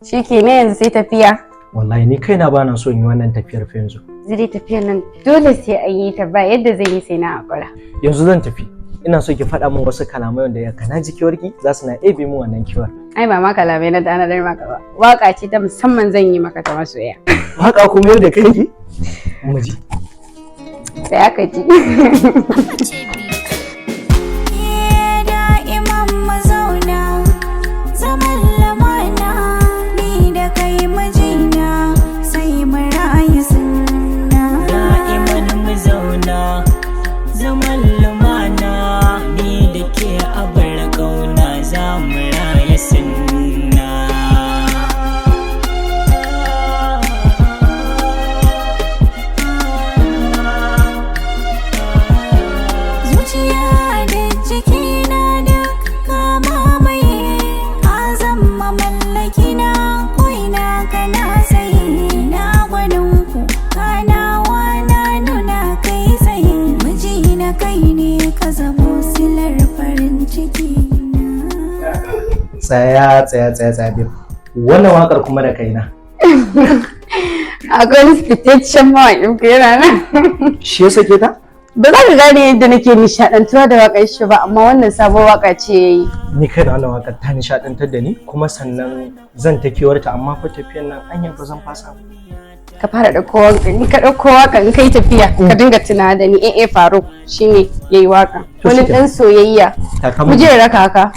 Shi ke ne yanzu sai tafiya. Wallahi ni kaina bana so in yi wannan tafiyar fa yanzu. Zai tafiyar nan dole sai an yi ta, ba yadda zan yi sai na hakura. Yanzu zan tafi. Ina so ki faɗa min wasu kalamai wanda ya kana ji kewarki za su na ɗebe min wannan kewar. Ai ba ma kalamai na tanadar maka ba. Waka ce ta musamman zan yi maka ta masoya. Waka kuma yau da kanki? Mu ji. Sai aka ji. Da'iman mazauna zaman lamana, ni da kai mijina, sai mu rayu sunna. Da'iman mu zauna zaman lumana, ni da ke abar kauna, za mu raya sunna. Zuciya da jikina duk ka mamaye, ka zama mallakina, ko'ina kana tsaye. Na gwanin ku kanawa, na nuna kai tsaye, mijina, kai ne ka zamo silar farin ciki na. Tsaya, tsaya, tsaya, tsaya, babe. Wannan wakar kuma da kaina. Akwai wani fitaccen mawaƙin ku yana nan. Shi ya sake ta? Ba za ka gane yadda nake nishaɗantuwa da waƙar shi ba, amma wannan sabon waƙa ce ya yi. Ni kaina wannan wakar ta nishaɗantar da ni, kuma sannan zan ta kewarta, amma fa tafiyar nan anya ba zan fasa ba. Ka fara ɗauko waƙa, in ka ɗauko waƙa, in kai tafiya ka dinga tuna da ni. AA Faruk shine yayi waƙa. To Wani shikenan. ɗan soyayya. Taka Mu je raka ka.